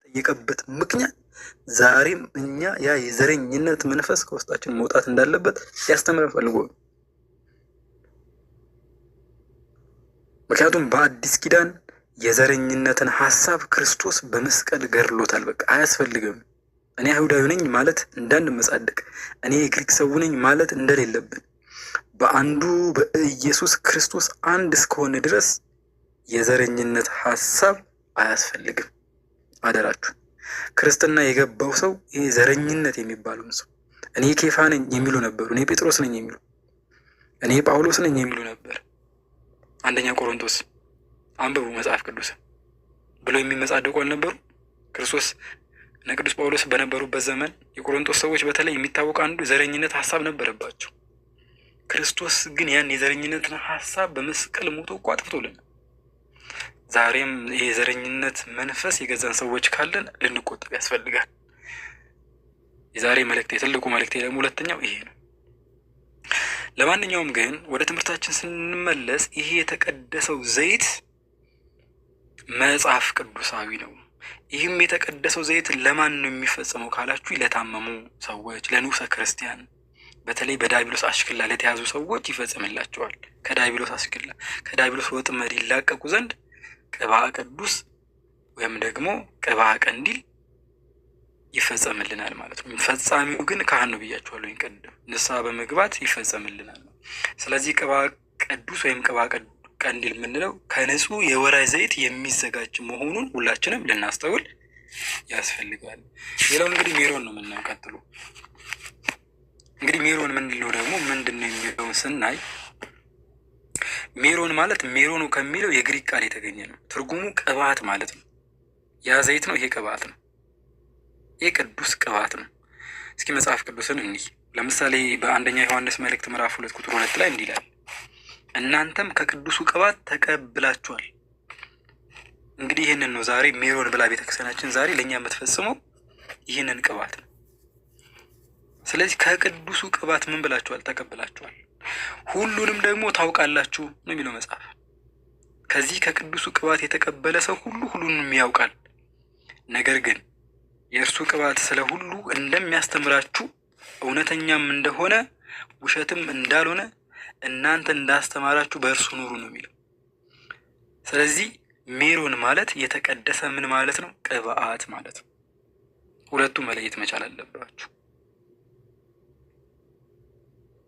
የጠየቀበት ምክንያት ዛሬም እኛ ያ የዘረኝነት መንፈስ ከውስጣችን መውጣት እንዳለበት ሊያስተምረን ፈልጎ ነው። ምክንያቱም በአዲስ ኪዳን የዘረኝነትን ሀሳብ ክርስቶስ በመስቀል ገድሎታል። በቃ አያስፈልግም። እኔ አይሁዳዊ ነኝ ማለት እንዳንመጻደቅ፣ እኔ የግሪክ ሰው ነኝ ማለት እንደሌለብን በአንዱ በኢየሱስ ክርስቶስ አንድ እስከሆነ ድረስ የዘረኝነት ሀሳብ አያስፈልግም። አደራችሁ። ክርስትና የገባው ሰው ይሄ ዘረኝነት የሚባለውን ሰው እኔ ኬፋ ነኝ የሚሉ ነበሩ፣ እኔ ጴጥሮስ ነኝ የሚሉ፣ እኔ ጳውሎስ ነኝ የሚሉ ነበር። አንደኛ ቆሮንቶስ አንብቡ መጽሐፍ ቅዱስ ብሎ የሚመጻደቁ አልነበሩ? ክርስቶስ እነ ቅዱስ ጳውሎስ በነበሩበት ዘመን የቆሮንቶስ ሰዎች በተለይ የሚታወቅ አንዱ ዘረኝነት ሀሳብ ነበረባቸው። ክርስቶስ ግን ያን የዘረኝነትን ሀሳብ በመስቀል ሞቶ እኮ አጥፍቶልናል። ዛሬም የዘረኝነት መንፈስ የገዛን ሰዎች ካለን ልንቆጠብ ያስፈልጋል። የዛሬ መልእክቴ ትልቁ መልእክቴ ደግሞ ሁለተኛው ይሄ ነው። ለማንኛውም ግን ወደ ትምህርታችን ስንመለስ ይሄ የተቀደሰው ዘይት መጽሐፍ ቅዱሳዊ ነው። ይህም የተቀደሰው ዘይት ለማን ነው የሚፈጸመው ካላችሁ ለታመሙ ሰዎች፣ ለንዑሰ ክርስቲያን፣ በተለይ በዳቢሎስ አሽክላ ለተያዙ ሰዎች ይፈጸምላቸዋል። ከዳቢሎስ አሽክላ ከዳቢሎስ ወጥመድ ይላቀቁ ዘንድ ቅባ ቅዱስ ወይም ደግሞ ቅባ ቀንዲል ይፈጸምልናል ማለት ነው። ፈጻሚው ግን ካህን ነው ብያችኋለሁ ቅድም፣ ንስሐ በመግባት ይፈጸምልናል። ስለዚህ ቅባ ቅዱስ ወይም ቅባ ቀንዲል የምንለው ከንጹህ የወይራ ዘይት የሚዘጋጅ መሆኑን ሁላችንም ልናስተውል ያስፈልጋል። ሌላው እንግዲህ ሜሮን ነው የምናየው። ቀጥሎ እንግዲህ ሜሮን ምንድነው ደግሞ ምንድን ነው የሚለውን ስናይ ሜሮን ማለት ሜሮኑ ከሚለው የግሪክ ቃል የተገኘ ነው። ትርጉሙ ቅባት ማለት ነው። ያ ዘይት ነው፣ ይሄ ቅባት ነው። ይሄ ቅዱስ ቅባት ነው። እስኪ መጽሐፍ ቅዱስን እንይ። ለምሳሌ በአንደኛ ዮሐንስ መልእክት ምዕራፍ 2 ቁጥር 2 ላይ እንዲህ ይላል፣ እናንተም ከቅዱሱ ቅባት ተቀብላችኋል። እንግዲህ ይህንን ነው ዛሬ ሜሮን ብላ ቤተክርስቲያናችን ዛሬ ለእኛ የምትፈጽመው ይህንን ቅባት ነው። ስለዚህ ከቅዱሱ ቅባት ምን ብላችኋል? ተቀብላችኋል። ሁሉንም ደግሞ ታውቃላችሁ ነው የሚለው መጽሐፍ። ከዚህ ከቅዱሱ ቅባት የተቀበለ ሰው ሁሉ ሁሉንም ያውቃል። ነገር ግን የእርሱ ቅባት ስለ ሁሉ እንደሚያስተምራችሁ እውነተኛም እንደሆነ ውሸትም እንዳልሆነ እናንተ እንዳስተማራችሁ በእርሱ ኑሩ ነው የሚለው። ስለዚህ ሜሮን ማለት የተቀደሰ ምን ማለት ነው? ቅባት ማለት ነው። ሁለቱ መለየት መቻል አለባችሁ።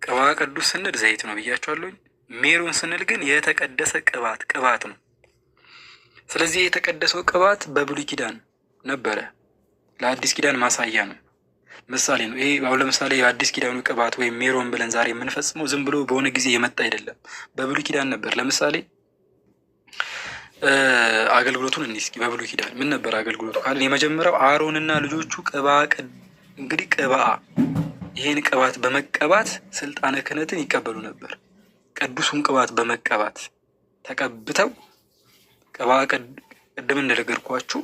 ቅባ ቅዱስ ስንል ዘይት ነው ብያችኋለሁኝ። ሜሮን ስንል ግን የተቀደሰ ቅባት ቅባት ነው። ስለዚህ የተቀደሰው ቅባት በብሉይ ኪዳን ነበረ፣ ለአዲስ ኪዳን ማሳያ ነው፣ ምሳሌ ነው። ይሄ አሁን ለምሳሌ የአዲስ ኪዳኑ ቅባት ወይም ሜሮን ብለን ዛሬ የምንፈጽመው ዝም ብሎ በሆነ ጊዜ የመጣ አይደለም፣ በብሉይ ኪዳን ነበር። ለምሳሌ አገልግሎቱን እንይ እስኪ። በብሉይ ኪዳን ምን ነበር አገልግሎቱ ካልን የመጀመሪያው አሮንና ልጆቹ ቅባ እንግዲህ ቅባ ይህን ቅባት በመቀባት ስልጣነ ክህነትን ይቀበሉ ነበር። ቅዱሱን ቅባት በመቀባት ተቀብተው ቅባ ቅድም እንደነገርኳችሁ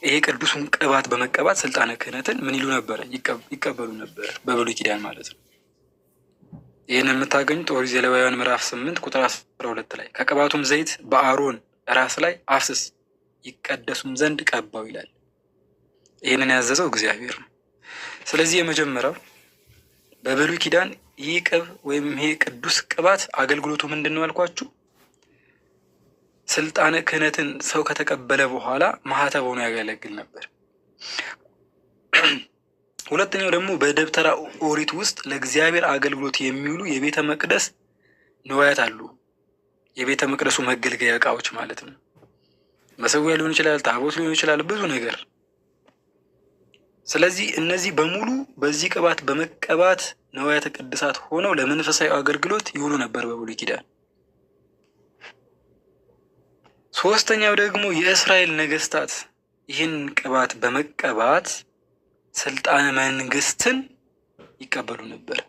ይሄ ቅዱሱን ቅባት በመቀባት ስልጣነ ክህነትን ምን ይሉ ነበረ? ይቀበሉ ነበር፣ በብሉይ ኪዳን ማለት ነው። ይህን የምታገኙት ኦሪት ዘሌዋውያን ምዕራፍ 8 ቁጥር 12 ላይ ከቅባቱም ዘይት በአሮን ራስ ላይ አፍስስ ይቀደሱም ዘንድ ቀባው ይላል። ይህንን ያዘዘው እግዚአብሔር ነው። ስለዚህ የመጀመሪያው በብሉይ ኪዳን ይህ ቅብ ወይም ይሄ ቅዱስ ቅባት አገልግሎቱ ምንድን ነው ያልኳችሁ? ስልጣነ ክህነትን ሰው ከተቀበለ በኋላ ማህተብ ሆኖ ያገለግል ነበር። ሁለተኛው ደግሞ በደብተራ ኦሪት ውስጥ ለእግዚአብሔር አገልግሎት የሚውሉ የቤተ መቅደስ ንዋያት አሉ። የቤተ መቅደሱ መገልገያ እቃዎች ማለት ነው። መሰዊያ ሊሆን ይችላል፣ ታቦት ሊሆን ይችላል፣ ብዙ ነገር። ስለዚህ እነዚህ በሙሉ በዚህ ቅባት በመቀባት ንዋያተ ቅድሳት ሆነው ለመንፈሳዊ አገልግሎት ይውሉ ነበር በብሉይ ኪዳን። ሶስተኛው ደግሞ የእስራኤል ነገስታት ይህን ቅባት በመቀባት ስልጣነ መንግስትን ይቀበሉ ነበር።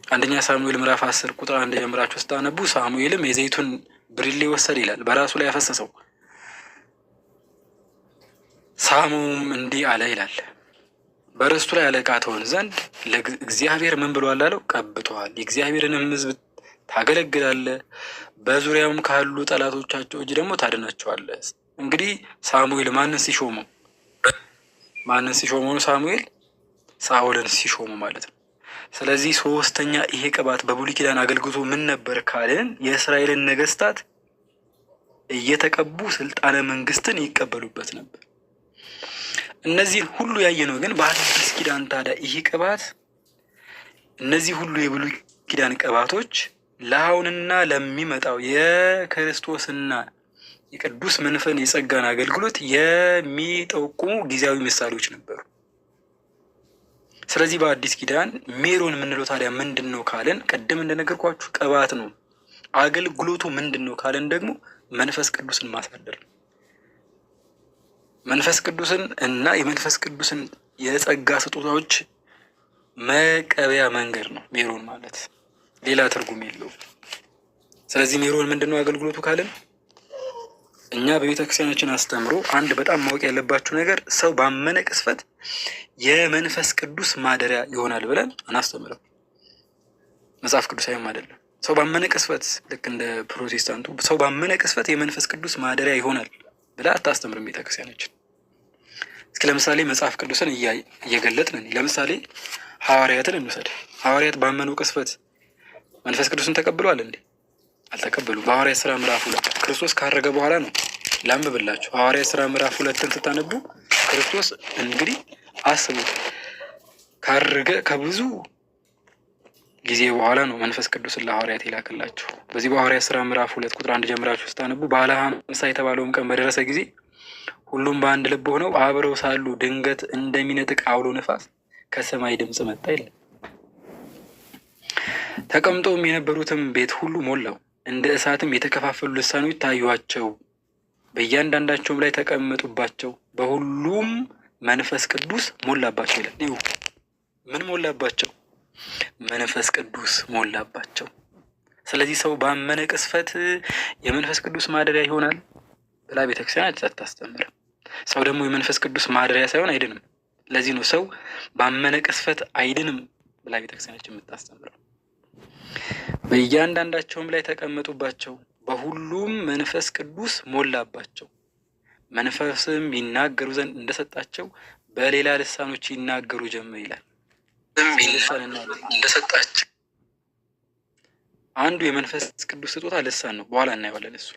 አንደኛ ሳሙኤል ምዕራፍ 10 ቁጥር 1 ጀምራችሁ ስታነቡ ሳሙኤልም የዘይቱን ብርሌ ወሰደ ይላል፣ በራሱ ላይ ያፈሰሰው። ሳሙም እንዲህ አለ ይላል፣ በርስቱ ላይ አለቃ ትሆን ዘንድ ለእግዚአብሔር ምን ብሏል አለው? ቀብቶሃል። የእግዚአብሔርንም ሕዝብ ታገለግላለህ፣ በዙሪያውም ካሉ ጠላቶቻቸው እጅ ደግሞ ታድናቸዋለህ። እንግዲህ ሳሙኤል ማንን ሲሾመው ማንን ሲሾመው ነው? ሳሙኤል ሳኦልን ሲሾሙ ማለት ነው። ስለዚህ ሶስተኛ ይሄ ቅባት በብሉይ ኪዳን አገልግሎቱ ምን ነበር ካልን የእስራኤልን ነገስታት እየተቀቡ ስልጣነ መንግስትን ይቀበሉበት ነበር። እነዚህን ሁሉ ያየነው ግን በአዲስ ኪዳን ታዲያ ይህ ቅባት እነዚህ ሁሉ የብሉይ ኪዳን ቅባቶች ለአሁንና ለሚመጣው የክርስቶስና የቅዱስ መንፈን የጸጋን አገልግሎት የሚጠቁሙ ጊዜያዊ ምሳሌዎች ነበሩ። ስለዚህ በአዲስ ኪዳን ሜሮን የምንለው ታዲያ ምንድን ነው ካልን ቅድም እንደነገርኳችሁ ቅባት ነው። አገልግሎቱ ምንድን ነው ካልን ደግሞ መንፈስ ቅዱስን ማሳደር ነው። መንፈስ ቅዱስን እና የመንፈስ ቅዱስን የጸጋ ስጦታዎች መቀበያ መንገድ ነው ሜሮን ማለት፣ ሌላ ትርጉም የለውም። ስለዚህ ሜሮን ምንድን ነው አገልግሎቱ ካልን እኛ በቤተ ክርስቲያናችን አስተምሮ አንድ በጣም ማወቅ ያለባችሁ ነገር ሰው ባመነ ቅስፈት የመንፈስ ቅዱስ ማደሪያ ይሆናል ብለን አናስተምርም። መጽሐፍ ቅዱሳዊም አይደለም። ሰው ባመነ ቅስፈት ልክ እንደ ፕሮቴስታንቱ ሰው ባመነ ቅስፈት የመንፈስ ቅዱስ ማደሪያ ይሆናል ብላ አታስተምርም ቤተክርስቲያናችን። እስኪ ለምሳሌ መጽሐፍ ቅዱስን እየገለጥን ለምሳሌ ሐዋርያትን እንውሰድ። ሐዋርያት ባመኑ ቅስፈት መንፈስ ቅዱስን ተቀብለዋል እንዴ? አልተቀበሉ። በሐዋርያት ስራ ምዕራፍ 2 ክርስቶስ ካረገ በኋላ ነው። ላንብብላችሁ። ሐዋርያት ስራ ምዕራፍ 2ን ስታነቡ ክርስቶስ እንግዲህ አስቡት ካረገ ከብዙ ጊዜ በኋላ ነው መንፈስ ቅዱስን ለሐዋርያት የላከላቸው። በዚህ በሐዋርያት ስራ ምዕራፍ 2 ቁጥር 1 ጀምራችሁ ስታነቡ በዓለ ሀምሳ የተባለውም ቀን በደረሰ ጊዜ ሁሉም በአንድ ልብ ሆነው አብረው ሳሉ ድንገት እንደሚነጥቅ አውሎ ነፋስ ከሰማይ ድምፅ መጣ ይላል። ተቀምጠውም የነበሩትም ቤት ሁሉ ሞላው፣ እንደ እሳትም የተከፋፈሉ ልሳኖች ታዩአቸው፣ በእያንዳንዳቸውም ላይ ተቀመጡባቸው፣ በሁሉም መንፈስ ቅዱስ ሞላባቸው ይላል። ይሁ ምን ሞላባቸው? መንፈስ ቅዱስ ሞላባቸው። ስለዚህ ሰው ባመነ ቅስፈት የመንፈስ ቅዱስ ማደሪያ ይሆናል ብላ ቤተክርስቲያን አታስተምርም። ሰው ደግሞ የመንፈስ ቅዱስ ማደሪያ ሳይሆን አይድንም። ለዚህ ነው ሰው ባመነ ቅስፈት አይድንም ብላ ቤተክርስቲያናችን የምታስተምረው። በእያንዳንዳቸውም ላይ ተቀመጡባቸው፣ በሁሉም መንፈስ ቅዱስ ሞላባቸው፣ መንፈስም ይናገሩ ዘንድ እንደሰጣቸው በሌላ ልሳኖች ይናገሩ ጀመር ይላል። እንደሰጣቸው አንዱ የመንፈስ ቅዱስ ስጦታ ልሳን ነው። በኋላ እናየዋለን እሱ።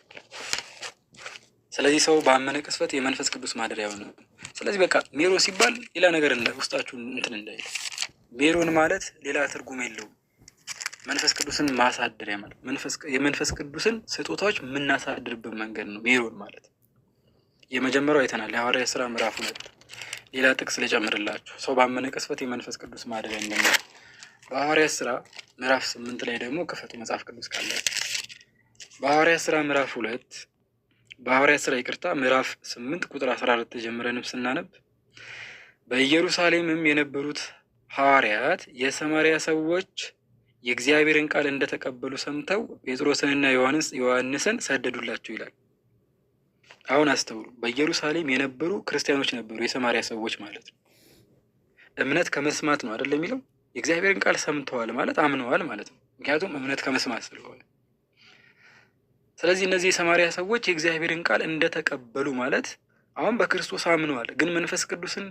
ስለዚህ ሰው ባመነ ቅስፈት የመንፈስ ቅዱስ ማደሪያ ሆነ። ስለዚህ በቃ ሜሮን ሲባል ሌላ ነገር ውስጣችሁ እንትን እንዳይል፣ ሜሮን ማለት ሌላ ትርጉም የለውም። መንፈስ ቅዱስን ማሳደሪያ ማለት የመንፈስ ቅዱስን ስጦታዎች የምናሳድርበት መንገድ ነው ሜሮን ማለት። የመጀመሪያው አይተናል፣ የሐዋርያት ሥራ ምዕራፍ 2። ሌላ ጥቅስ ልጨምርላችሁ፣ ሰው ባመነ ቅስፈት የመንፈስ ቅዱስ ማደሪያ እንደሚሆን በሐዋርያት ሥራ ምዕራፍ 8 ላይ ደግሞ ክፈቱ መጽሐፍ ቅዱስ ካላችሁ። በሐዋርያት ሥራ ምዕራፍ 2 በሐዋርያት ሥራ ይቅርታ ምዕራፍ 8 ቁጥር 14 ጀምረንም ስናነብ በኢየሩሳሌምም የነበሩት ሐዋርያት የሰማርያ ሰዎች የእግዚአብሔርን ቃል እንደተቀበሉ ሰምተው ጴጥሮስንና ዮሐንስን ሰደዱላቸው ይላል። አሁን አስተውሉ። በኢየሩሳሌም የነበሩ ክርስቲያኖች ነበሩ፣ የሰማርያ ሰዎች ማለት ነው። እምነት ከመስማት ነው አይደል የሚለው? የእግዚአብሔርን ቃል ሰምተዋል ማለት አምነዋል ማለት ነው። ምክንያቱም እምነት ከመስማት ስለሆነ። ስለዚህ እነዚህ የሰማርያ ሰዎች የእግዚአብሔርን ቃል እንደተቀበሉ ማለት አሁን በክርስቶስ አምነዋል፣ ግን መንፈስ ቅዱስን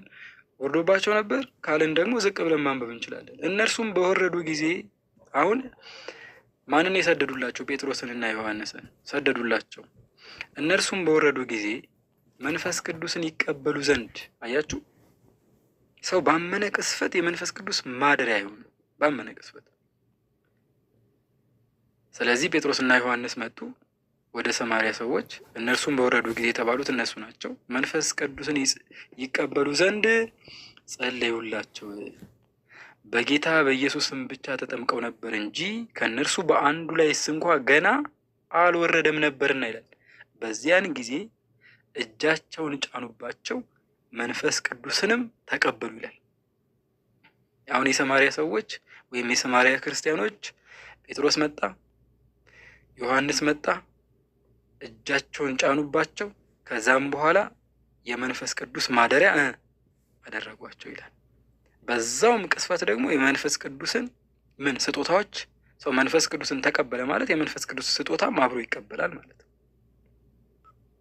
ወርዶባቸው ነበር ካልን ደግሞ ዝቅ ብለን ማንበብ እንችላለን። እነርሱም በወረዱ ጊዜ አሁን ማንን የሰደዱላቸው? ጴጥሮስን እና ዮሐንስን ሰደዱላቸው። እነርሱም በወረዱ ጊዜ መንፈስ ቅዱስን ይቀበሉ ዘንድ አያችሁ፣ ሰው ባመነ ቅስፈት የመንፈስ ቅዱስ ማደሪያ ይሆን፣ ባመነ ቅስፈት። ስለዚህ ጴጥሮስና ዮሐንስ መጡ ወደ ሰማርያ ሰዎች። እነርሱም በወረዱ ጊዜ የተባሉት እነሱ ናቸው። መንፈስ ቅዱስን ይቀበሉ ዘንድ ጸለዩላቸው። በጌታ በኢየሱስም ብቻ ተጠምቀው ነበር እንጂ ከእነርሱ በአንዱ ላይ ስንኳ ገና አልወረደም ነበርና ይላል። በዚያን ጊዜ እጃቸውን ጫኑባቸው፣ መንፈስ ቅዱስንም ተቀበሉ ይላል። አሁን የሰማርያ ሰዎች ወይም የሰማርያ ክርስቲያኖች ጴጥሮስ መጣ፣ ዮሐንስ መጣ፣ እጃቸውን ጫኑባቸው። ከዛም በኋላ የመንፈስ ቅዱስ ማደሪያ አደረጓቸው ይላል። በዛውም ቅስፈት ደግሞ የመንፈስ ቅዱስን ምን ስጦታዎች ሰው መንፈስ ቅዱስን ተቀበለ ማለት የመንፈስ ቅዱስ ስጦታም አብሮ ይቀበላል ማለት ነው።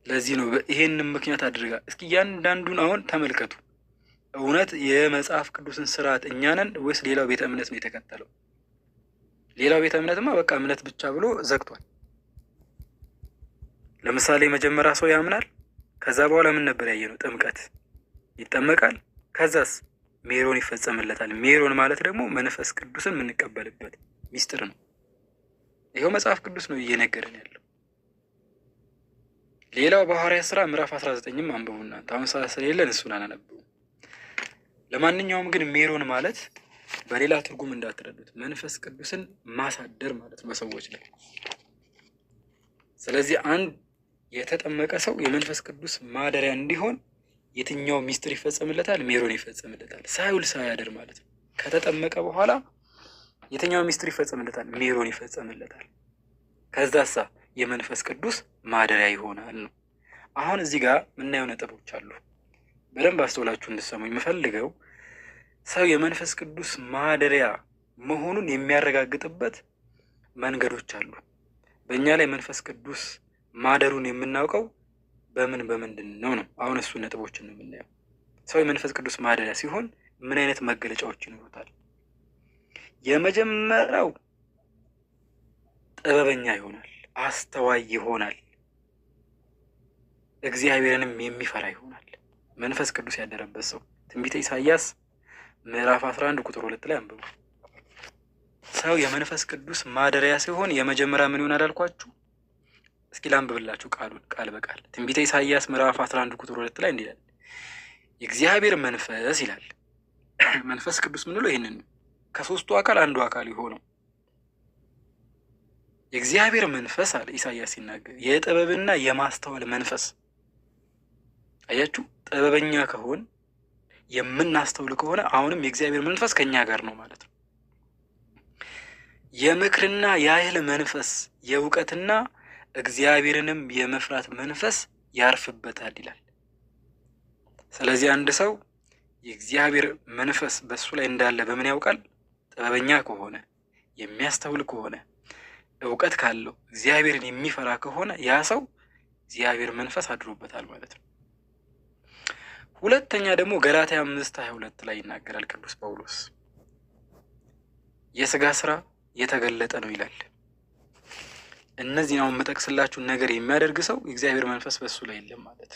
ለዚህ ነው ይሄንን ምክንያት አድርጋ። እስኪ እያንዳንዱን አሁን ተመልከቱ። እውነት የመጽሐፍ ቅዱስን ስርዓት እኛ ነን ወይስ ሌላው ቤተ እምነት ነው የተከተለው? ሌላው ቤተ እምነትማ በቃ እምነት ብቻ ብሎ ዘግቷል። ለምሳሌ መጀመሪያ ሰው ያምናል። ከዛ በኋላ ምን ነበር ያየነው? ጥምቀት ይጠመቃል። ከዛስ ሜሮን ይፈጸምለታል። ሜሮን ማለት ደግሞ መንፈስ ቅዱስን የምንቀበልበት ሚስጥር ነው። ይኸው መጽሐፍ ቅዱስ ነው እየነገረን ያለው። ሌላው በሐዋርያት ስራ ምዕራፍ 19ም አንብቡ እናንተ። አሁን ሰዓት ስለሌለን እሱን አላነብቡም። ለማንኛውም ግን ሜሮን ማለት በሌላ ትርጉም እንዳትረዱት መንፈስ ቅዱስን ማሳደር ማለት ነው በሰዎች ላይ። ስለዚህ አንድ የተጠመቀ ሰው የመንፈስ ቅዱስ ማደሪያ እንዲሆን የትኛው ሚስጥር ይፈጸምለታል? ሜሮን ይፈጸምለታል። ሳይውል ሳያድር ማለት ነው። ከተጠመቀ በኋላ የትኛው ሚስጥር ይፈጸምለታል? ሜሮን ይፈጸምለታል። ከዛሳ የመንፈስ ቅዱስ ማደሪያ ይሆናል ነው። አሁን እዚህ ጋር የምናየው ነጥቦች አሉ። በደንብ አስተውላችሁ እንድሰሙ የምፈልገው ሰው የመንፈስ ቅዱስ ማደሪያ መሆኑን የሚያረጋግጥበት መንገዶች አሉ። በእኛ ላይ መንፈስ ቅዱስ ማደሩን የምናውቀው በምን በምንድን ነው ነው? አሁን እሱ ነጥቦችን ነው የምናየው። ሰው የመንፈስ ቅዱስ ማደሪያ ሲሆን ምን አይነት መገለጫዎች ይኖሩታል? የመጀመሪያው ጥበበኛ ይሆናል፣ አስተዋይ ይሆናል፣ እግዚአብሔርንም የሚፈራ ይሆናል። መንፈስ ቅዱስ ያደረበት ሰው ትንቢተ ኢሳይያስ ምዕራፍ 11 ቁጥር 2 ላይ አንብቡ። ሰው የመንፈስ ቅዱስ ማደሪያ ሲሆን የመጀመሪያ ምን ይሆናል አልኳችሁ? እስኪ ላንብብላችሁ ቃሉን ቃል በቃል ትንቢተ ኢሳይያስ ምዕራፍ 11 ቁጥር 2 ላይ እንዲህ ይላል፣ የእግዚአብሔር መንፈስ ይላል። መንፈስ ቅዱስ ምንለው ይህንን ነው። ከሶስቱ አካል አንዱ አካል የሆነው የእግዚአብሔር መንፈስ አለ ኢሳይያስ ሲናገር፣ የጥበብና የማስተዋል መንፈስ። አያችሁ፣ ጥበበኛ ከሆን የምናስተውል ከሆነ አሁንም የእግዚአብሔር መንፈስ ከኛ ጋር ነው ማለት ነው። የምክርና የኃይል መንፈስ የእውቀትና እግዚአብሔርንም የመፍራት መንፈስ ያርፍበታል ይላል። ስለዚህ አንድ ሰው የእግዚአብሔር መንፈስ በእሱ ላይ እንዳለ በምን ያውቃል? ጥበበኛ ከሆነ፣ የሚያስተውል ከሆነ፣ እውቀት ካለው፣ እግዚአብሔርን የሚፈራ ከሆነ ያ ሰው እግዚአብሔር መንፈስ አድሮበታል ማለት ነው። ሁለተኛ ደግሞ ገላትያ 5:22 ላይ ይናገራል ቅዱስ ጳውሎስ የስጋ ስራ የተገለጠ ነው ይላል። እነዚህን አሁን የምጠቅስላችሁን ነገር የሚያደርግ ሰው የእግዚአብሔር መንፈስ በእሱ ላይ የለም ማለት።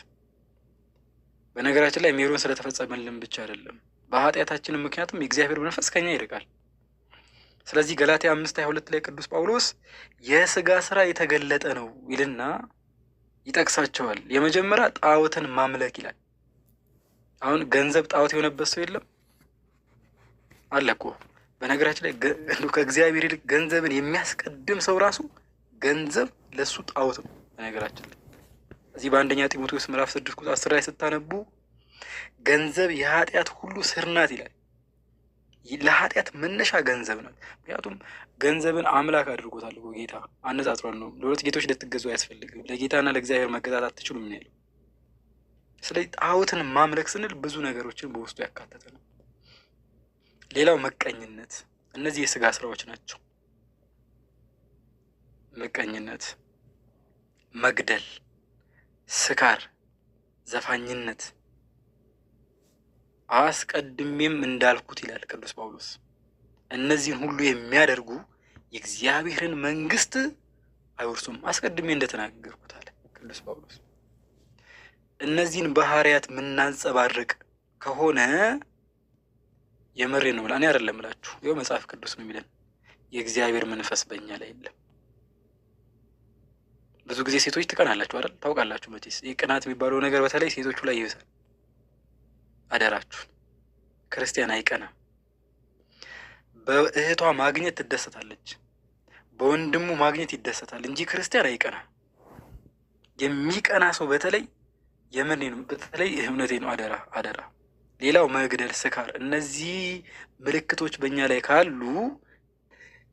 በነገራችን ላይ ሜሮን ስለተፈጸመልን ብቻ አይደለም፣ በኃጢአታችንም ምክንያትም የእግዚአብሔር መንፈስ ከኛ ይርቃል። ስለዚህ ገላትያ 5:22 ላይ ቅዱስ ጳውሎስ የስጋ ስራ የተገለጠ ነው ይልና ይጠቅሳቸዋል። የመጀመሪያ ጣዖትን ማምለክ ይላል። አሁን ገንዘብ ጣዖት የሆነበት ሰው የለም አለ እኮ። በነገራችን ላይ ከእግዚአብሔር ይልቅ ገንዘብን የሚያስቀድም ሰው ራሱ ገንዘብ ለእሱ ጣዖት ነው። በነገራችን ላይ እዚህ በአንደኛ ጢሞቴዎስ ምዕራፍ 6 ቁጥር 10 ላይ ስታነቡ ገንዘብ የኃጢአት ሁሉ ስር ናት ይላል። ለኃጢአት መነሻ ገንዘብ ናት። ምክንያቱም ገንዘብን አምላክ አድርጎታል እኮ ጌታ፣ አነጻጽሯል ነው። ለሁለት ጌቶች ልትገዙ አያስፈልግም፣ ለጌታና ለእግዚአብሔር መገዛት አትችሉም ነው ያለው። ስለዚህ ጣዖትን ማምለክ ስንል ብዙ ነገሮችን በውስጡ ያካተተ ነው። ሌላው ምቀኝነት፣ እነዚህ የስጋ ስራዎች ናቸው። ምቀኝነት፣ መግደል፣ ስካር፣ ዘፋኝነት አስቀድሜም እንዳልኩት ይላል ቅዱስ ጳውሎስ እነዚህን ሁሉ የሚያደርጉ የእግዚአብሔርን መንግሥት አይወርሱም። አስቀድሜ እንደተናገርኩት አለ ቅዱስ ጳውሎስ። እነዚህን ባህሪያት የምናንጸባርቅ ከሆነ የምሬ ነው እኔ አይደለም እላችሁ፣ ይኸው መጽሐፍ ቅዱስ ነው የሚለን የእግዚአብሔር መንፈስ በእኛ ላይ የለም። ብዙ ጊዜ ሴቶች ትቀናላችሁ አይደል? ታውቃላችሁ መቼስ ይህ ቅናት የሚባለው ነገር በተለይ ሴቶቹ ላይ ይብሳል። አደራችሁን፣ ክርስቲያን አይቀናም። በእህቷ ማግኘት ትደሰታለች፣ በወንድሙ ማግኘት ይደሰታል እንጂ ክርስቲያን አይቀናም። የሚቀና ሰው በተለይ የምሬ ነው፣ በተለይ እምነቴ ነው። አደራ አደራ። ሌላው መግደል፣ ስካር፣ እነዚህ ምልክቶች በእኛ ላይ ካሉ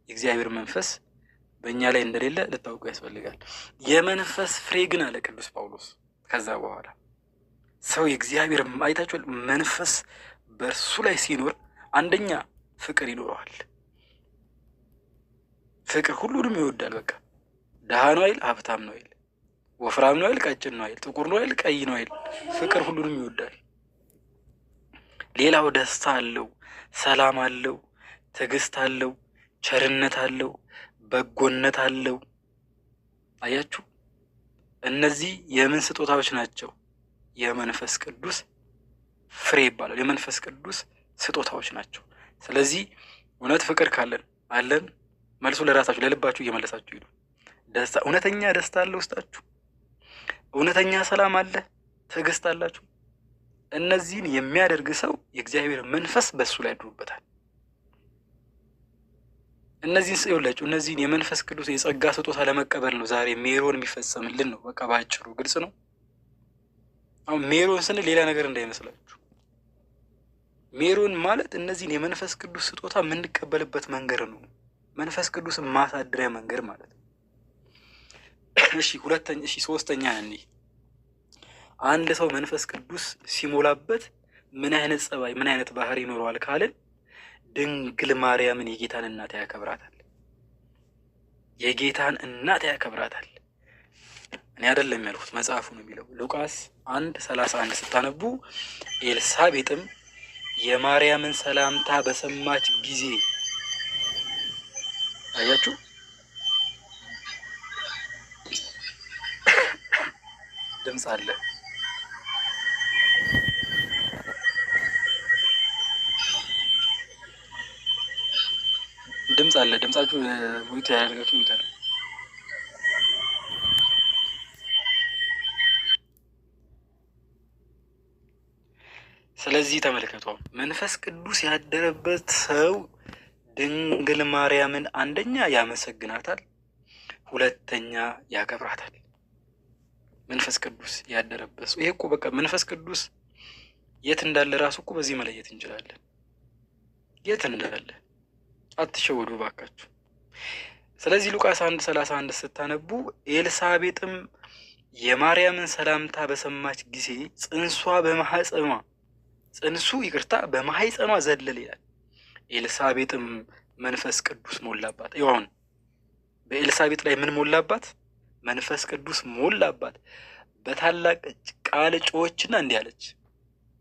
የእግዚአብሔር መንፈስ በእኛ ላይ እንደሌለ ልታውቁ ያስፈልጋል። የመንፈስ ፍሬ ግን አለ ቅዱስ ጳውሎስ ከዛ በኋላ ሰው የእግዚአብሔር አይታችኋል፣ መንፈስ በእርሱ ላይ ሲኖር አንደኛ ፍቅር ይኖረዋል። ፍቅር ሁሉንም ይወዳል። በቃ ድሃ ነው አይል፣ ሀብታም ነው አይል፣ ወፍራም ነው አይል፣ ቀጭን ነው አይል፣ ጥቁር ነው አይል፣ ቀይ ነው አይል። ፍቅር ሁሉንም ይወዳል። ሌላው ደስታ አለው፣ ሰላም አለው፣ ትዕግስት አለው፣ ቸርነት አለው፣ በጎነት አለው። አያችሁ፣ እነዚህ የምን ስጦታዎች ናቸው? የመንፈስ ቅዱስ ፍሬ ይባላል። የመንፈስ ቅዱስ ስጦታዎች ናቸው። ስለዚህ እውነት ፍቅር ካለን አለን፣ መልሱ ለራሳችሁ ለልባችሁ እየመለሳችሁ ሂዱ። ደስታ፣ እውነተኛ ደስታ አለ ውስጣችሁ፣ እውነተኛ ሰላም አለ፣ ትዕግስት አላችሁ። እነዚህን የሚያደርግ ሰው የእግዚአብሔር መንፈስ በእሱ ላይ አድሮበታል። እነዚህን ይኸውላችሁ፣ እነዚህን የመንፈስ ቅዱስ የጸጋ ስጦታ ለመቀበል ነው ዛሬ ሜሮን የሚፈጸምልን ነው። በቃ በአጭሩ ግልጽ ነው። አሁን ሜሮን ስንል ሌላ ነገር እንዳይመስላችሁ። ሜሮን ማለት እነዚህን የመንፈስ ቅዱስ ስጦታ የምንቀበልበት መንገድ ነው። መንፈስ ቅዱስ ማሳደሪያ መንገድ ማለት ነው። እሺ ሁለተኛ፣ እሺ ሶስተኛ፣ እኔ አንድ ሰው መንፈስ ቅዱስ ሲሞላበት ምን አይነት ጸባይ፣ ምን አይነት ባህሪ ይኖረዋል ካልን ድንግል ማርያምን የጌታን እናት ያከብራታል። የጌታን እናት ያከብራታል። እኔ አይደለም ያልኩት መጽሐፉ ነው የሚለው። ሉቃስ 1:31 ስታነቡ ኤልሳቤጥም የማርያምን ሰላምታ በሰማች ጊዜ፣ አያችሁ፣ ድምፅ አለ። ድምፅ አለ። ድምጻችሁ mute ያደርጋችሁ mute አለ። ስለዚህ ተመልከቱ፣ መንፈስ ቅዱስ ያደረበት ሰው ድንግል ማርያምን አንደኛ ያመሰግናታል፣ ሁለተኛ ያከብራታል። መንፈስ ቅዱስ ያደረበት ሰው ይሄ እኮ በቃ መንፈስ ቅዱስ የት እንዳለ ራሱ እኮ በዚህ መለየት እንችላለን። የት እንዳለ አትሸወዱ ባካችሁ። ስለዚህ ሉቃስ 1:31 ስታነቡ ኤልሳቤጥም የማርያምን ሰላምታ በሰማች ጊዜ ጽንሷ በማህፀኗ ጽንሱ ይቅርታ በማህፀኗ ዘለለ ይላል። ኤልሳቤጥም መንፈስ ቅዱስ ሞላባት። ይኸው አሁን በኤልሳቤጥ ላይ ምን ሞላባት? መንፈስ ቅዱስ ሞላባት። በታላቅ ቃል ጮኸችና እንዲህ አለች።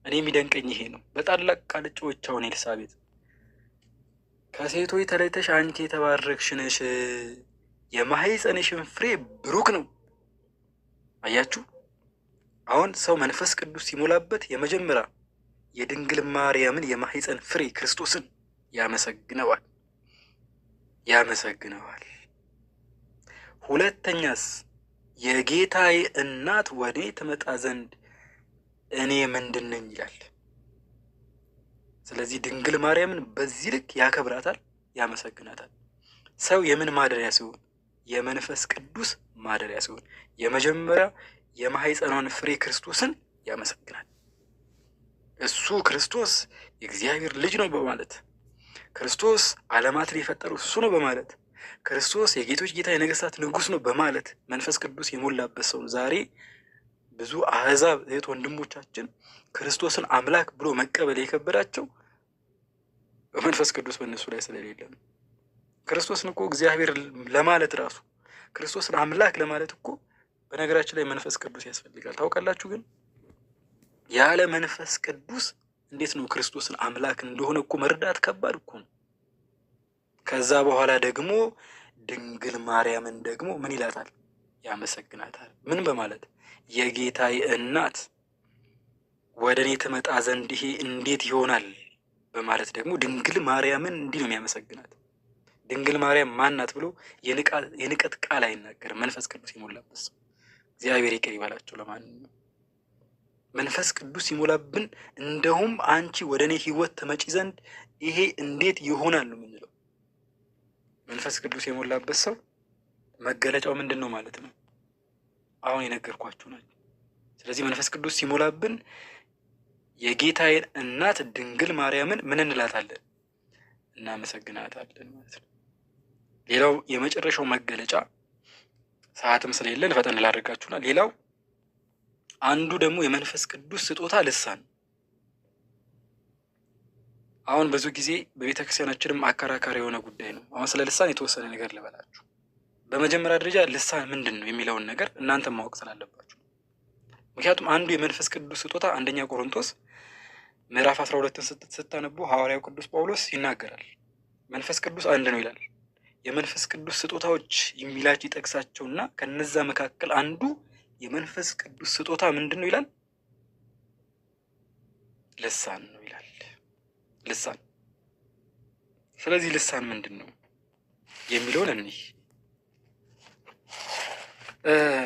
እኔ የሚደንቀኝ ይሄ ነው። በታላቅ ቃል ጮኸች። አሁን ኤልሳቤጥ ከሴቶች ተለይተሽ አንቺ የተባረክሽ ነሽ፣ የማህፀንሽን ፍሬ ብሩክ ነው። አያችሁ፣ አሁን ሰው መንፈስ ቅዱስ ሲሞላበት የመጀመሪያ የድንግል ማርያምን የማህፀን ፍሬ ክርስቶስን ያመሰግነዋል ያመሰግነዋል። ሁለተኛስ የጌታዬ እናት ወደ እኔ ትመጣ ዘንድ እኔ ምንድን ነኝ ይላል። ስለዚህ ድንግል ማርያምን በዚህ ልክ ያከብራታል፣ ያመሰግናታል። ሰው የምን ማደሪያ ሲሆን? የመንፈስ ቅዱስ ማደሪያ ሲሆን የመጀመሪያ የማህፀኗን ፍሬ ክርስቶስን ያመሰግናል። እሱ ክርስቶስ የእግዚአብሔር ልጅ ነው በማለት፣ ክርስቶስ ዓለማትን የፈጠረው እሱ ነው በማለት፣ ክርስቶስ የጌቶች ጌታ የነገስታት ንጉሥ ነው በማለት መንፈስ ቅዱስ የሞላበት ሰው። ዛሬ ብዙ አህዛብ እህት ወንድሞቻችን ክርስቶስን አምላክ ብሎ መቀበል የከበዳቸው በመንፈስ ቅዱስ በእነሱ ላይ ስለሌለ ነው። ክርስቶስን እኮ እግዚአብሔር ለማለት ራሱ፣ ክርስቶስን አምላክ ለማለት እኮ በነገራችን ላይ መንፈስ ቅዱስ ያስፈልጋል። ታውቃላችሁ? ግን ያለ መንፈስ ቅዱስ እንዴት ነው ክርስቶስን አምላክ እንደሆነ እኮ መረዳት ከባድ እኮ ነው። ከዛ በኋላ ደግሞ ድንግል ማርያምን ደግሞ ምን ይላታል? ያመሰግናታል። ምን በማለት? የጌታዬ እናት ወደ እኔ ትመጣ ዘንድ ይሄ እንዴት ይሆናል በማለት ደግሞ ድንግል ማርያምን እንዲህ ነው የሚያመሰግናት። ድንግል ማርያም ማን ናት ብሎ የንቀት ቃል አይናገርም። መንፈስ ቅዱስ የሞላበት ሰው እግዚአብሔር ይቅር ይበላቸው። ለማንኛውም መንፈስ ቅዱስ ሲሞላብን እንደውም አንቺ ወደ እኔ ሕይወት ትመጪ ዘንድ ይሄ እንዴት ይሆናል ነው የምንለው። መንፈስ ቅዱስ የሞላበት ሰው መገለጫው ምንድን ነው ማለት ነው? አሁን የነገርኳችሁ ናቸው። ስለዚህ መንፈስ ቅዱስ ሲሞላብን የጌታዬን እናት ድንግል ማርያምን ምን እንላታለን? እናመሰግናታለን ማለት ነው። ሌላው የመጨረሻው መገለጫ፣ ሰዓትም ስለሌለን ፈጠን ላድርጋችሁና፣ ሌላው አንዱ ደግሞ የመንፈስ ቅዱስ ስጦታ ልሳን። አሁን ብዙ ጊዜ በቤተ ክርስቲያናችንም አከራካሪ የሆነ ጉዳይ ነው። አሁን ስለ ልሳን የተወሰነ ነገር ልበላችሁ። በመጀመሪያ ደረጃ ልሳን ምንድን ነው የሚለውን ነገር እናንተ ማወቅ ስላለባችሁ፣ ምክንያቱም አንዱ የመንፈስ ቅዱስ ስጦታ አንደኛ ቆሮንቶስ ምዕራፍ 12ን ስታነቡ ሐዋርያው ቅዱስ ጳውሎስ ይናገራል። መንፈስ ቅዱስ አንድ ነው ይላል። የመንፈስ ቅዱስ ስጦታዎች የሚላቸው ይጠቅሳቸውና ከነዛ መካከል አንዱ የመንፈስ ቅዱስ ስጦታ ምንድን ነው ይላል? ልሳን ነው ይላል። ልሳን። ስለዚህ ልሳን ምንድን ነው የሚለውን እንይ።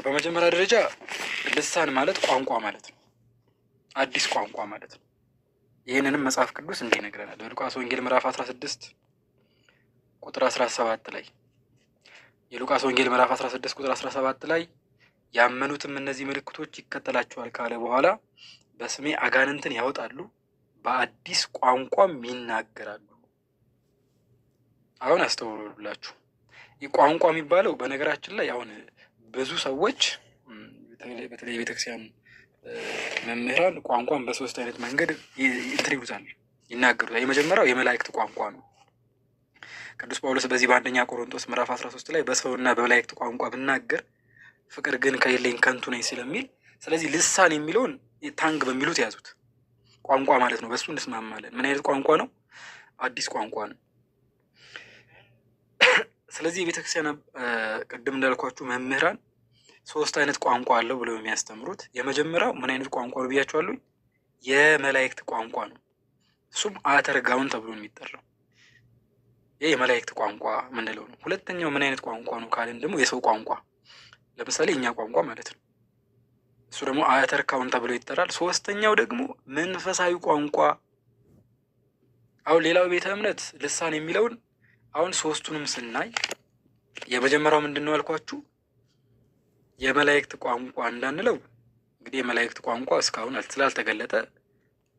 በመጀመሪያ ደረጃ ልሳን ማለት ቋንቋ ማለት ነው። አዲስ ቋንቋ ማለት ነው። ይህንንም መጽሐፍ ቅዱስ እንዲህ ይነግረናል። በሉቃስ ወንጌል ምዕራፍ 16 ቁጥር 17 ላይ፣ የሉቃስ ወንጌል ምዕራፍ 16 ቁጥር 17 ላይ ያመኑትም እነዚህ ምልክቶች ይከተላቸዋል ካለ በኋላ በስሜ አጋንንትን ያወጣሉ፣ በአዲስ ቋንቋም ይናገራሉ። አሁን አስተውሉላችሁ። ይህ ቋንቋ የሚባለው በነገራችን ላይ አሁን ብዙ ሰዎች፣ በተለይ የቤተክርስቲያን መምህራን ቋንቋን በሶስት አይነት መንገድ እንትን ይሉታል፣ ይናገሩታል። የመጀመሪያው የመላእክት ቋንቋ ነው። ቅዱስ ጳውሎስ በዚህ በአንደኛ ቆሮንቶስ ምዕራፍ 13 ላይ በሰውና በመላእክት ቋንቋ ብናገር ፍቅር ግን ከሌለኝ ከንቱ ነኝ ስለሚል፣ ስለዚህ ልሳን የሚለውን tongue በሚሉት ያዙት። ቋንቋ ማለት ነው። በሱ እንስማማለን። ምን አይነት ቋንቋ ነው? አዲስ ቋንቋ ነው። ስለዚህ የቤተክርስቲያን ቅድም እንዳልኳችሁ መምህራን ሶስት አይነት ቋንቋ አለው ብለው የሚያስተምሩት የመጀመሪያው ምን አይነት ቋንቋ ነው ብያቸዋለሁ? የመላእክት ቋንቋ ነው። እሱም አተርጋውን ተብሎ የሚጠራው ይህ የመላእክት ቋንቋ ምንለው ነው። ሁለተኛው ምን አይነት ቋንቋ ነው ካልን ደግሞ የሰው ቋንቋ፣ ለምሳሌ እኛ ቋንቋ ማለት ነው። እሱ ደግሞ አተርካውን ተብሎ ይጠራል። ሶስተኛው ደግሞ መንፈሳዊ ቋንቋ። አሁን ሌላው ቤተ እምነት ልሳን የሚለውን አሁን ሶስቱንም ስናይ የመጀመሪያው ምንድን ነው ያልኳችሁ? የመላእክት ቋንቋ እንዳንለው እንግዲህ የመላእክት ቋንቋ እስካሁን ስላልተገለጠ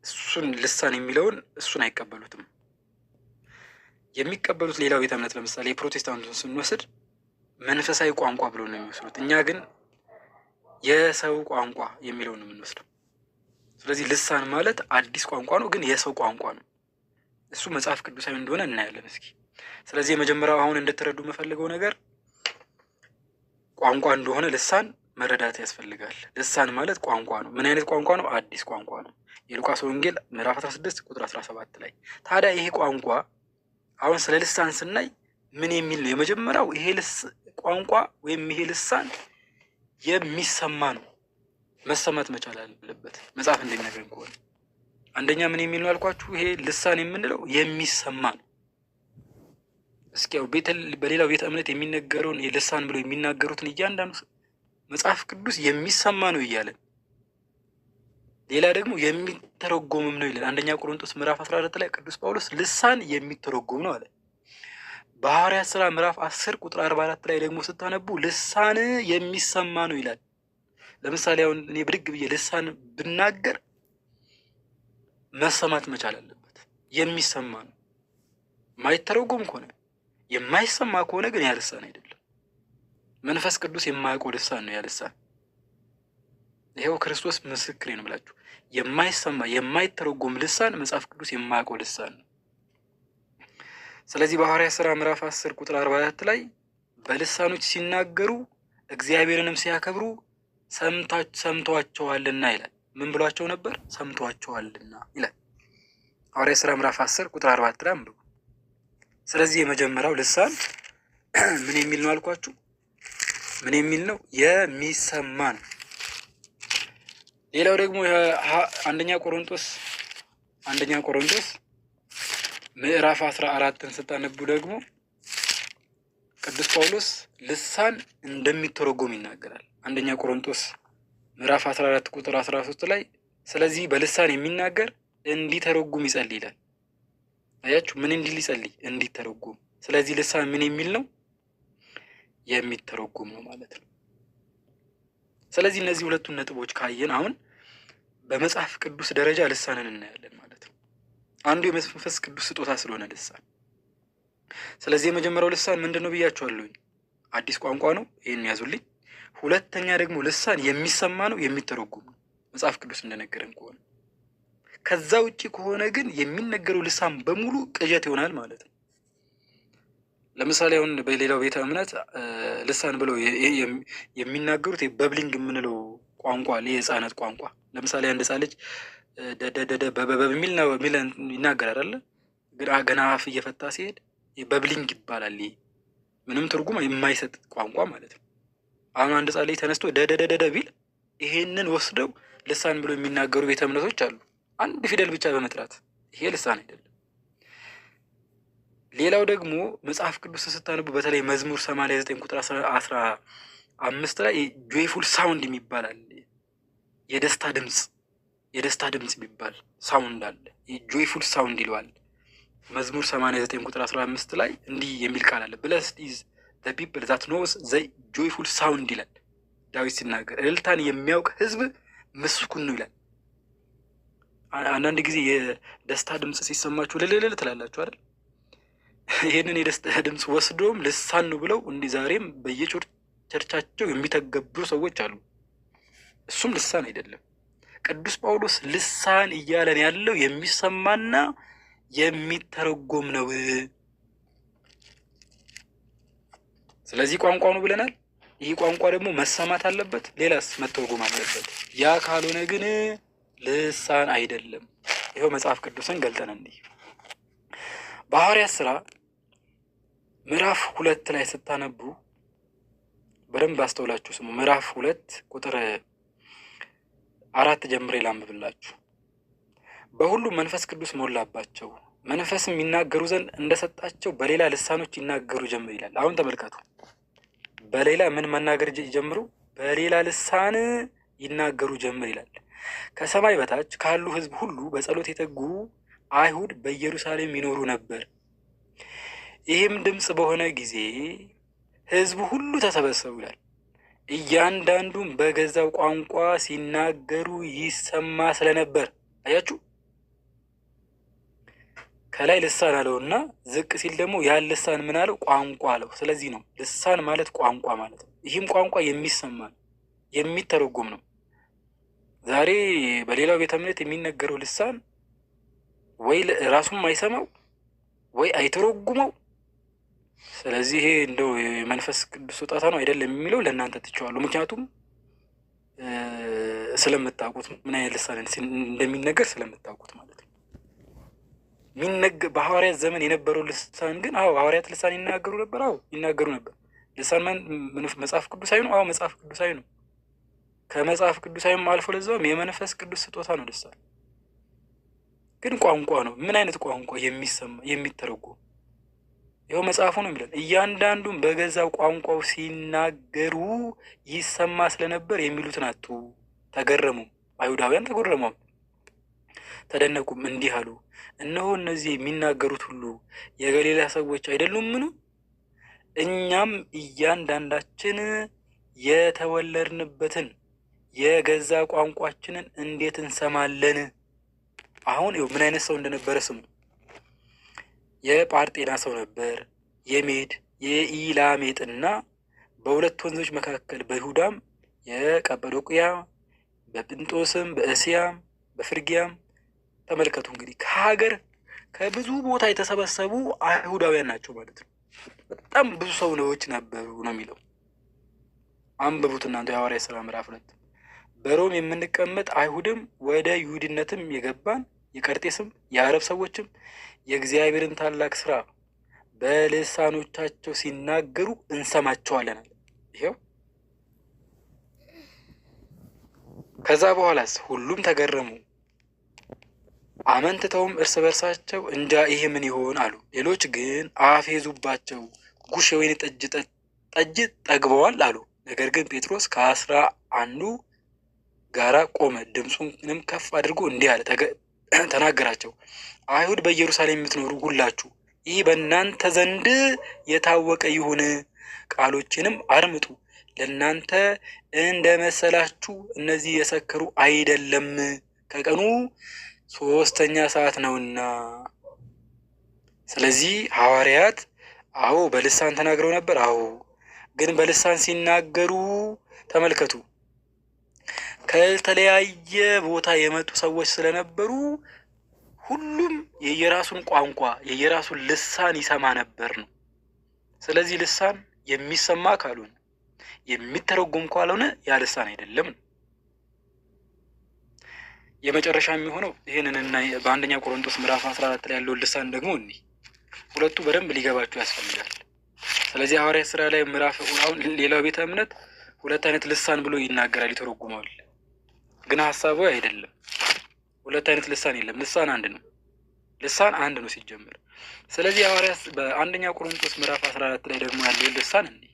እሱን ልሳን የሚለውን እሱን አይቀበሉትም። የሚቀበሉት ሌላው ቤተ እምነት ለምሳሌ የፕሮቴስታንቱን ስንወስድ መንፈሳዊ ቋንቋ ብሎ ነው የሚወስዱት። እኛ ግን የሰው ቋንቋ የሚለውን ነው የምንወስደው። ስለዚህ ልሳን ማለት አዲስ ቋንቋ ነው፣ ግን የሰው ቋንቋ ነው። እሱ መጽሐፍ ቅዱሳዊ እንደሆነ እናያለን እስኪ። ስለዚህ የመጀመሪያው አሁን እንድትረዱ የምፈልገው ነገር ቋንቋ እንደሆነ ልሳን መረዳት ያስፈልጋል። ልሳን ማለት ቋንቋ ነው። ምን አይነት ቋንቋ ነው? አዲስ ቋንቋ ነው። የሉቃስ ወንጌል ምዕራፍ 16 ቁጥር 17 ላይ። ታዲያ ይሄ ቋንቋ አሁን ስለ ልሳን ስናይ ምን የሚል ነው? የመጀመሪያው ይሄ ቋንቋ ወይም ይሄ ልሳን የሚሰማ ነው። መሰማት መቻል አለበት። መጽሐፍ እንደሚነግረን ከሆነ አንደኛ ምን የሚል ነው ያልኳችሁ? ይሄ ልሳን የምንለው የሚሰማ ነው። እስኪ ያው በሌላው ቤተ እምነት የሚነገረውን ልሳን ብለው የሚናገሩትን እያንዳንዱ መጽሐፍ ቅዱስ የሚሰማ ነው እያለን፣ ሌላ ደግሞ የሚተረጎምም ነው ይላል። አንደኛ ቆሮንቶስ ምዕራፍ 14 ላይ ቅዱስ ጳውሎስ ልሳን የሚተረጎም ነው አለ። በሐዋርያት ሥራ ምዕራፍ 10 ቁጥር 44 ላይ ደግሞ ስታነቡ ልሳን የሚሰማ ነው ይላል። ለምሳሌ አሁን እኔ ብድግ ብዬ ልሳን ብናገር መሰማት መቻል አለበት። የሚሰማ ነው። ማይተረጎም ከሆነ፣ የማይሰማ ከሆነ ግን ያ ልሳን አይደለም። መንፈስ ቅዱስ የማያውቀው ልሳን ነው ያ ልሳን። ይኸው ክርስቶስ ምስክሬ ነው ብላችሁ የማይሰማ የማይተረጎም ልሳን መጽሐፍ ቅዱስ የማያውቀው ልሳን ነው። ስለዚህ በሐዋርያት ሥራ ምዕራፍ 10 ቁጥር 44 ላይ በልሳኖች ሲናገሩ እግዚአብሔርንም ሲያከብሩ ሰምተዋቸዋልና ይላል። ምን ብሏቸው ነበር? ሰምተዋቸዋልና ይላል። ሐዋርያት ሥራ ምዕራፍ 10 ቁጥር 44 ላይ አንብቡ። ስለዚህ የመጀመሪያው ልሳን ምን የሚል ነው አልኳችሁ? ምን የሚል ነው? የሚሰማ ነው። ሌላው ደግሞ አንደኛ ቆሮንቶስ ምዕራፍ 14ን ስታነቡ ደግሞ ቅዱስ ጳውሎስ ልሳን እንደሚተረጎም ይናገራል። አንደኛ ቆሮንቶስ ምዕራፍ 14 ቁጥር 13 ላይ ስለዚህ በልሳን የሚናገር እንዲተረጉም ይጸልይ ይላል። አያችሁ፣ ምን እንዲል ይጸልይ? እንዲተረጉም። ስለዚህ ልሳን ምን የሚል ነው? የሚተረጉም ነው ማለት ነው። ስለዚህ እነዚህ ሁለቱን ነጥቦች ካየን አሁን በመጽሐፍ ቅዱስ ደረጃ ልሳንን እናያለን ማለት ነው። አንዱ የመንፈስ ቅዱስ ስጦታ ስለሆነ ልሳን። ስለዚህ የመጀመሪያው ልሳን ምንድን ነው ብያችኋለሁኝ? አዲስ ቋንቋ ነው። ይህን ያዙልኝ። ሁለተኛ ደግሞ ልሳን የሚሰማ ነው፣ የሚተረጉም ነው መጽሐፍ ቅዱስ እንደነገረን ከሆነ። ከዛ ውጭ ከሆነ ግን የሚነገረው ልሳን በሙሉ ቅዠት ይሆናል ማለት ነው። ለምሳሌ አሁን በሌላው ቤተ እምነት ልሳን ብለው የሚናገሩት babbling የምንለው ቋንቋ አለ፣ የህፃናት ቋንቋ። ለምሳሌ አንድ ህፃን ልጅ ደደደደ በበበ የሚል ይናገራል አይደለ? ግን ገና አፍ እየፈታ ሲሄድ babbling ይባላል። ይሄ ምንም ትርጉም የማይሰጥ ቋንቋ ማለት ነው። አሁን አንድ ህፃን ልጅ ተነስቶ ደደደደደ ቢል ይሄንን ወስደው ልሳን ብሎ የሚናገሩ ቤተ እምነቶች አሉ። አንድ ፊደል ብቻ በመጥራት ይሄ ልሳን አይደለም። ሌላው ደግሞ መጽሐፍ ቅዱስ ስታነቡ በተለይ መዝሙር 89 ቁጥር 15 ላይ joyful sound የሚባል አለ። የደስታ ድምፅ፣ የደስታ ድምፅ የሚባል sound አለ። Joyful sound ይለዋል። መዝሙር 89 ቁጥር 15 ላይ እንዲህ የሚል ቃል አለ። "Blessed is the people that knows the joyful sound" ይላል ዳዊት ሲናገር፣ እልልታን የሚያውቅ ህዝብ ምስጉን ነው ይላል። አንዳንድ ጊዜ የደስታ ድምፅ ሲሰማችሁ እልልልል ትላላችሁ አይደል? ይህንን የደስታ ድምፅ ወስዶም ልሳን ነው ብለው እንዲህ ዛሬም በየቸርቻቸው የሚተገብሩ ሰዎች አሉ። እሱም ልሳን አይደለም። ቅዱስ ጳውሎስ ልሳን እያለን ያለው የሚሰማና የሚተረጎም ነው። ስለዚህ ቋንቋ ነው ብለናል። ይህ ቋንቋ ደግሞ መሰማት አለበት፣ ሌላስ መተርጎም አለበት። ያ ካልሆነ ግን ልሳን አይደለም። ይኸው መጽሐፍ ቅዱስን ገልጠን እንዲህ በሐዋርያት ሥራ ምዕራፍ 2 ላይ ስታነቡ በደንብ አስተውላችሁ ስሙ። ምዕራፍ 2 ቁጥር 4 ጀምሬ ላንብብላችሁ። በሁሉም መንፈስ ቅዱስ ሞላባቸው፣ መንፈስም ይናገሩ ዘንድ እንደሰጣቸው በሌላ ልሳኖች ይናገሩ ጀምር ይላል። አሁን ተመልከቱ። በሌላ ምን መናገር ጀምሩ? በሌላ ልሳን ይናገሩ ጀምር ይላል። ከሰማይ በታች ካሉ ሕዝብ ሁሉ በጸሎት የተጉ አይሁድ በኢየሩሳሌም ይኖሩ ነበር። ይህም ድምፅ በሆነ ጊዜ ሕዝቡ ሁሉ ተሰበሰቡ ይላል። እያንዳንዱም በገዛው ቋንቋ ሲናገሩ ይሰማ ስለነበር። አያችሁ፣ ከላይ ልሳን አለውና ዝቅ ሲል ደግሞ ያን ልሳን ምን አለው? ቋንቋ አለው። ስለዚህ ነው ልሳን ማለት ቋንቋ ማለት ነው። ይህም ቋንቋ የሚሰማ ነው፣ የሚተረጎም ነው። ዛሬ በሌላው ቤተ እምነት የሚነገረው ልሳን ወይ ራሱም አይሰማው ወይ አይተረጉመው። ስለዚህ ይሄ እንደው የመንፈስ ቅዱስ ስጦታ ነው አይደለም የሚለው ለእናንተ ትቼዋለሁ። ምክንያቱም ስለምታውቁት ምን አይነት ልሳን እንደሚነገር ስለምታውቁት ማለት ነው። በሐዋርያት ዘመን የነበረው ልሳን ግን አዎ ሐዋርያት ልሳን ይናገሩ ነበር። አዎ ይናገሩ ነበር። ልሳን መጽሐፍ ቅዱሳዊ ነው። አዎ መጽሐፍ ቅዱሳዊ ነው። ከመጽሐፍ ቅዱሳዊም አልፎ ለዛውም የመንፈስ ቅዱስ ስጦታ ነው። ልሳን ግን ቋንቋ ነው። ምን አይነት ቋንቋ? የሚሰማ፣ የሚተረጎም። ይኸው መጽሐፉ ነው የሚለን። እያንዳንዱን በገዛው ቋንቋው ሲናገሩ ይሰማ ስለነበር የሚሉትን አጡ፣ ተገረሙ። አይሁዳውያን ተገረሙ፣ ተደነቁም፣ እንዲህ አሉ፣ እነሆ እነዚህ የሚናገሩት ሁሉ የገሊላ ሰዎች አይደሉምን? እኛም እያንዳንዳችን የተወለድንበትን የገዛ ቋንቋችንን እንዴት እንሰማለን? አሁን ይኸው ምን አይነት ሰው እንደነበረ ስሙ። የጳርጤና ሰው ነበር፣ የሜድ የኢላሜጥና በሁለት ወንዞች መካከል በይሁዳም የቀጰዶቅያ በጵንጦስም በእስያም በፍርጊያም። ተመልከቱ እንግዲህ ከሀገር ከብዙ ቦታ የተሰበሰቡ አይሁዳውያን ናቸው ማለት ነው። በጣም ብዙ ሰዎች ነበሩ ነው የሚለው። አንብቡት እናንተ የሐዋርያት ሥራ ምዕራፍ 2። በሮም የምንቀመጥ አይሁድም ወደ ይሁድነትም የገባን የቀርጤስም የአረብ ሰዎችም የእግዚአብሔርን ታላቅ ስራ በልሳኖቻቸው ሲናገሩ እንሰማቸዋለን አለ። ይኸው ከዛ በኋላስ ሁሉም ተገረሙ፣ አመንትተውም እርስ በርሳቸው እንጃ ይሄ ምን ይሆን አሉ። ሌሎች ግን አፌዙባቸው፣ ጉሽ የወይን ጠጅ ጠግበዋል አሉ። ነገር ግን ጴጥሮስ ከ11ዱ ጋራ ቆመ፣ ድምፁንም ከፍ አድርጎ እንዲህ አለ ተናገራቸው። አይሁድ በኢየሩሳሌም የምትኖሩ ሁላችሁ ይህ በእናንተ ዘንድ የታወቀ ይሁን፣ ቃሎችንም አድምጡ። ለእናንተ እንደ መሰላችሁ እነዚህ የሰከሩ አይደለም፣ ከቀኑ 3ኛ ሰዓት ነውና። ስለዚህ ሐዋርያት አዎ በልሳን ተናግረው ነበር። አዎ ግን በልሳን ሲናገሩ ተመልከቱ፣ ከተለያየ ቦታ የመጡ ሰዎች ስለነበሩ ሁሉም የየራሱን ቋንቋ የየራሱን ልሳን ይሰማ ነበር ነው። ስለዚህ ልሳን የሚሰማ ካልሆነ የሚተረጎም ካልሆነ ያ ልሳን አይደለም ነው። የመጨረሻ የሚሆነው ይህንን እና በአንደኛ ቆሮንቶስ ምዕራፍ 14 ላይ ያለውን ልሳን ደግሞ እኒህ ሁለቱ በደንብ ሊገባችሁ ያስፈልጋል። ስለዚህ ሐዋርያት ስራ ላይ ምዕራፍ አሁን ሌላው ቤተ እምነት ሁለት አይነት ልሳን ብሎ ይናገራል፣ ይተረጉመዋል። ግን ሀሳቡ አይደለም። ሁለት አይነት ልሳን የለም። ልሳን አንድ ነው። ልሳን አንድ ነው ሲጀምር። ስለዚህ ሐዋርያት በአንደኛ ቆሮንቶስ ምዕራፍ 14 ላይ ደግሞ ያለውን ልሳን እንዲህ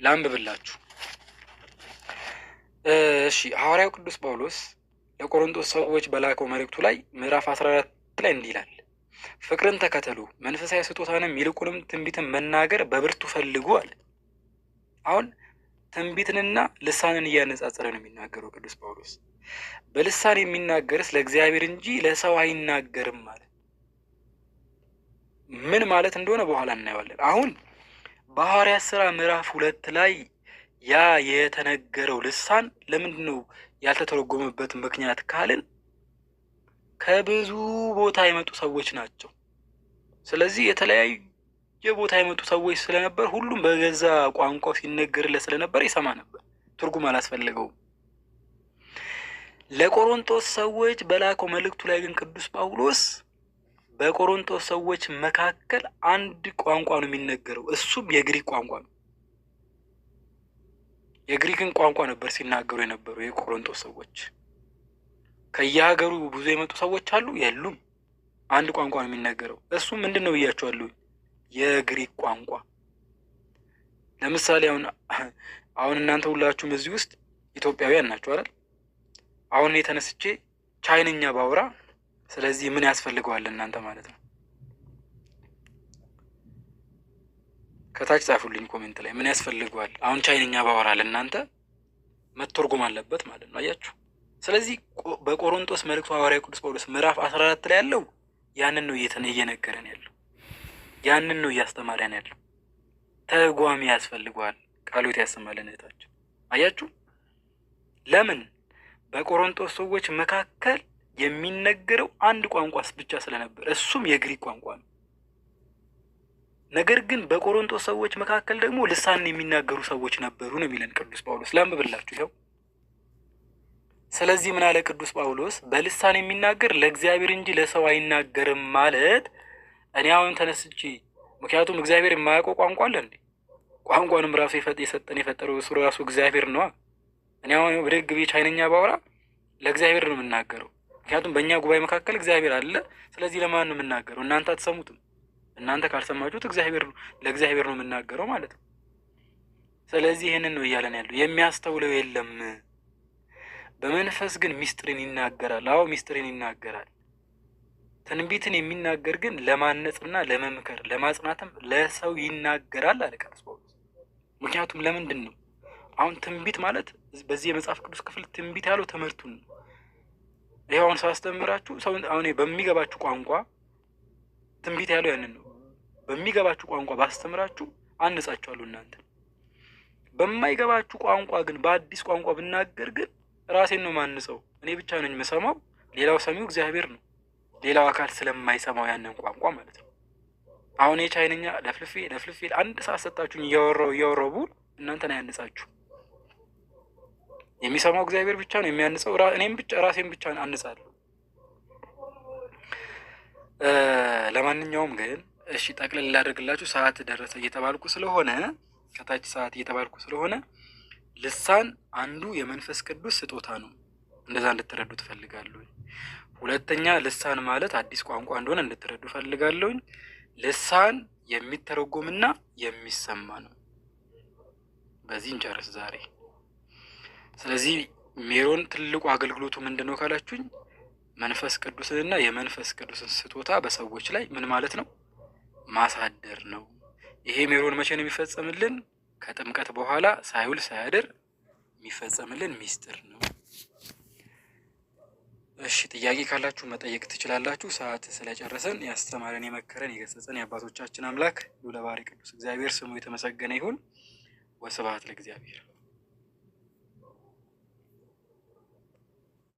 ላንብብላችሁ። እሺ፣ ሐዋርያው ቅዱስ ጳውሎስ ለቆሮንቶስ ሰዎች በላከው መልእክቱ ላይ ምዕራፍ 14 ላይ እንዲህ ይላል፣ ፍቅርን ተከተሉ፣ መንፈሳዊ ስጦታንም ይልቁንም ትንቢትን መናገር በብርቱ ፈልጉ አለ። አሁን ትንቢትንና ልሳንን እያነጻጸረ ነው የሚናገረው ቅዱስ ጳውሎስ። በልሳን የሚናገርስ ለእግዚአብሔር እንጂ ለሰው አይናገርም አለ። ምን ማለት እንደሆነ በኋላ እናየዋለን። አሁን በሐዋርያት ሥራ ምዕራፍ 2 ላይ ያ የተነገረው ልሳን ለምንድን ነው ያልተተረጎመበት ምክንያት ካልን ከብዙ ቦታ የመጡ ሰዎች ናቸው። ስለዚህ የተለያዩ ቦታ የመጡ ሰዎች ስለነበር ሁሉም በገዛ ቋንቋው ሲነገርለት ስለነበር ይሰማ ነበር። ትርጉም አላስፈለገውም። ለቆሮንቶስ ሰዎች በላከው መልእክቱ ላይ ግን ቅዱስ ጳውሎስ በቆሮንቶስ ሰዎች መካከል አንድ ቋንቋ ነው የሚነገረው፣ እሱም የግሪክ ቋንቋ ነው። የግሪክን ቋንቋ ነበር ሲናገሩ የነበሩ የቆሮንቶስ ሰዎች። ከየሀገሩ ብዙ የመጡ ሰዎች አሉ የሉም? አንድ ቋንቋ ነው የሚነገረው። እሱም ምንድን ነው ብያቸዋለሁ፣ የግሪክ ቋንቋ። ለምሳሌ አሁን እናንተ ሁላችሁም እዚህ ውስጥ ኢትዮጵያውያን ናችሁ አይደል? አሁን እኔ ተነስቼ ቻይንኛ ባውራ፣ ስለዚህ ምን ያስፈልገዋል እናንተ ማለት ነው? ከታች ጻፉልኝ comment ላይ ምን ያስፈልገዋል? አሁን ቻይንኛ ባወራ ለእናንተ መተርጎም አለበት ማለት ነው። አያችሁ። ስለዚህ በቆሮንቶስ መልእክቱ ሐዋርያው ቅዱስ ጳውሎስ ምዕራፍ 14 ላይ ያለው ያንን ነው እየነገረን ያለው፣ ያንን ነው እያስተማረን ያለው። ተርጓሚ ያስፈልገዋል። ቃሉት ያሰማልን እህታችን። አያችሁ፣ ለምን በቆሮንቶስ ሰዎች መካከል የሚነገረው አንድ ቋንቋስ ብቻ ስለነበር እሱም የግሪክ ቋንቋ ነው። ነገር ግን በቆሮንቶስ ሰዎች መካከል ደግሞ ልሳን የሚናገሩ ሰዎች ነበሩ ነው የሚለን ቅዱስ ጳውሎስ። ላንብብላችሁ ይኸው። ስለዚህ ምን አለ ቅዱስ ጳውሎስ? በልሳን የሚናገር ለእግዚአብሔር እንጂ ለሰው አይናገርም ማለት እኔ አሁን ተነስቼ፣ ምክንያቱም እግዚአብሔር የማያውቀው ቋንቋ አለ እንዴ? ቋንቋንም ራሱ የሰጠን የፈጠረው እሱ ራሱ እግዚአብሔር ነዋ። እኔ አሁን ብድግ ብዬ ቻይነኛ ባወራ ለእግዚአብሔር ነው የምናገረው። ምክንያቱም በእኛ ጉባኤ መካከል እግዚአብሔር አለ። ስለዚህ ለማን ነው የምናገረው? እናንተ አትሰሙትም። እናንተ ካልሰማችሁት እግዚአብሔር ነው ለእግዚአብሔር ነው የምናገረው ማለት ነው። ስለዚህ ይህንን ነው እያለን ያለው። የሚያስተውለው የለም፣ በመንፈስ ግን ሚስጥርን ይናገራል። አዎ ሚስጥርን ይናገራል። ትንቢትን የሚናገር ግን ለማነጽና ለመምከር ለማጽናትም ለሰው ይናገራል አለ ቅዱስ ጳውሎስ። ምክንያቱም ለምንድን ነው አሁን ትንቢት ማለት በዚህ የመጽሐፍ ቅዱስ ክፍል ትንቢት ያለው ትምህርቱን ነው። ይኸው አሁን ሳስተምራችሁ ሰው አሁን በሚገባችሁ ቋንቋ ትንቢት ያለው ያንን ነው። በሚገባችሁ ቋንቋ ባስተምራችሁ አንጻችኋለሁ እናንተ። በማይገባችሁ ቋንቋ ግን በአዲስ ቋንቋ ብናገር ግን ራሴን ነው ማንጸው። እኔ ብቻ ነኝ የምሰማው፣ ሌላው ሰሚው እግዚአብሔር ነው። ሌላው አካል ስለማይሰማው ያንን ቋንቋ ማለት ነው። አሁን የቻይንኛ ለፍልፌ ለፍልፌ አንድ ሰዓት ሰጣችሁኝ እያወራው እያወራው ብውል እናንተን አያንጻችሁ። የሚሰማው እግዚአብሔር ብቻ ነው የሚያንጸው። እኔም ብቻ ራሴን ብቻ አንጻለሁ። ለማንኛውም ግን እሺ ጠቅልል ላደርግላችሁ፣ ሰዓት ደረሰ እየተባልኩ ስለሆነ ከታች ሰዓት እየተባልኩ ስለሆነ ልሳን አንዱ የመንፈስ ቅዱስ ስጦታ ነው። እንደዛ እንድትረዱ ትፈልጋለሁ። ሁለተኛ ልሳን ማለት አዲስ ቋንቋ እንደሆነ እንድትረዱ ፈልጋለሁኝ። ልሳን የሚተረጎምና የሚሰማ ነው። በዚህ እንጨርስ ዛሬ። ስለዚህ ሜሮን ትልቁ አገልግሎቱ ምንድን ነው ካላችሁኝ፣ መንፈስ ቅዱስንና የመንፈስ ቅዱስን ስጦታ በሰዎች ላይ ምን ማለት ነው ማሳደር ነው። ይሄ ሜሮን መቼ ነው የሚፈጸምልን? ከጥምቀት በኋላ ሳይውል ሳያድር የሚፈጸምልን ሚስጥር ነው። እሺ ጥያቄ ካላችሁ መጠየቅ ትችላላችሁ። ሰዓት ስለጨረሰን ያስተማረን የመከረን የገሰጸን የአባቶቻችን አምላክ ልዑለ ባሕርይ ቅዱስ እግዚአብሔር ስሙ የተመሰገነ ይሁን። ወስብሐት ለእግዚአብሔር።